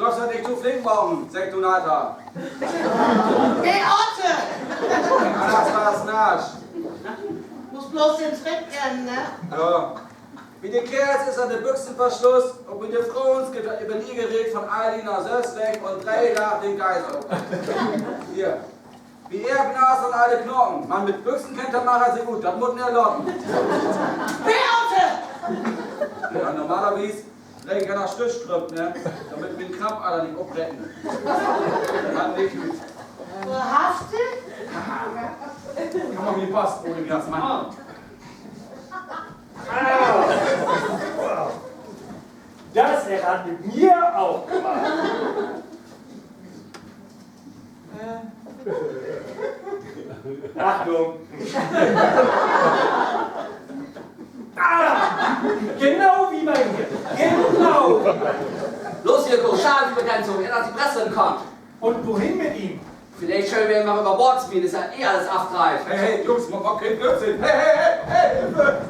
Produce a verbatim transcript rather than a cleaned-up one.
Darfst dat nich to flink maken, seggt Donata. Beate! Anners was nasch. Muss blots den Trick kennen, ne? Ja. Bi de Keerls is dat de Büxenverschluss un bi de Froons gifft dat Överliegereed von Aldi na söss Weken un dree Daag den Geist op. Hier. Bi ehr knarzt dat all de Knaken. Man mit Büxen kennt de Macher sik ut, dat mutt een ehr laten. Beate! Ja, normalerwies legg ik ehr noch Stützstrümp, ne? Dormit mien Krampadder nich opreten. Man nich. Wahrhaftig? Kann man mi fast ohne Glas Mann. Das hat mit mir auch gemacht. Achtung. Ah, genau wie bei mir. Genau wie bei mir. Los, Hilko, Schadenbegrenzung, ehr dat de Presse kummt. Und wohin mit ihm? Villicht schöölt wi em mal över Boord smieten, is ja eh allens afdreiht. Hey, hey, Jungs, maakt, maakt keen Blöödsinn. Hey, hey, hey, hey, Hilfe!